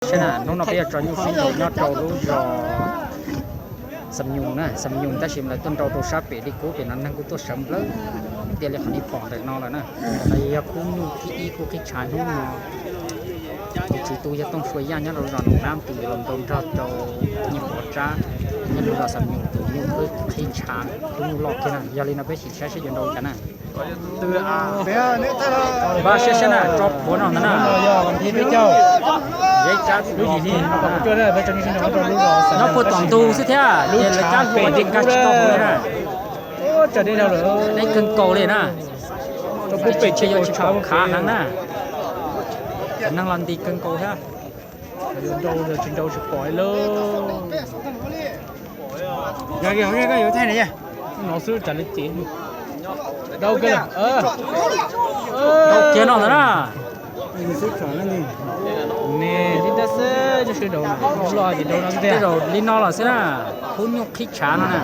Saib na, hnub no peb yuav tso nyuj sib nraus nyob rau lub zos Xam Nyus na, Xam Nyus, tab sis lawv tuaj nrau rau sab pem li kuv pem no, neeg kuj tuaj sawv nplawg tiaj li qhov nej pom ntawm no lawm na. Qhov no yog khub nyuj thib ib khub qhib tshav hnub no. Tus tswv tub yog Tooj Sua Yaj nyob rau zos Noom Nab Pw los nrau nrog rau Nyiaj Pov Tsab nyob rau zos Xam Nyus tus nyuj qhib tshav, khub nyuj loj kiag na. Yog li no peb sim saib seb yuav nrau li cas na. Npaj siab siab na, tso plhuav no ntag na. Nyob puag tom ntug xwb thiab, ces lawv cab hluas ces nkag tsis tau hauv li na. Deb kawg nkaus li na. Tsis tshua yuav tsis pom khav heev na. Neeg los nti kawg nkaus thiab. Tsis pom li. Nov xwb tsam li ces dau kiag, dau kiag no ntag na. Tej zaum li no los xwb na, khub nyuj qhib tshav no na.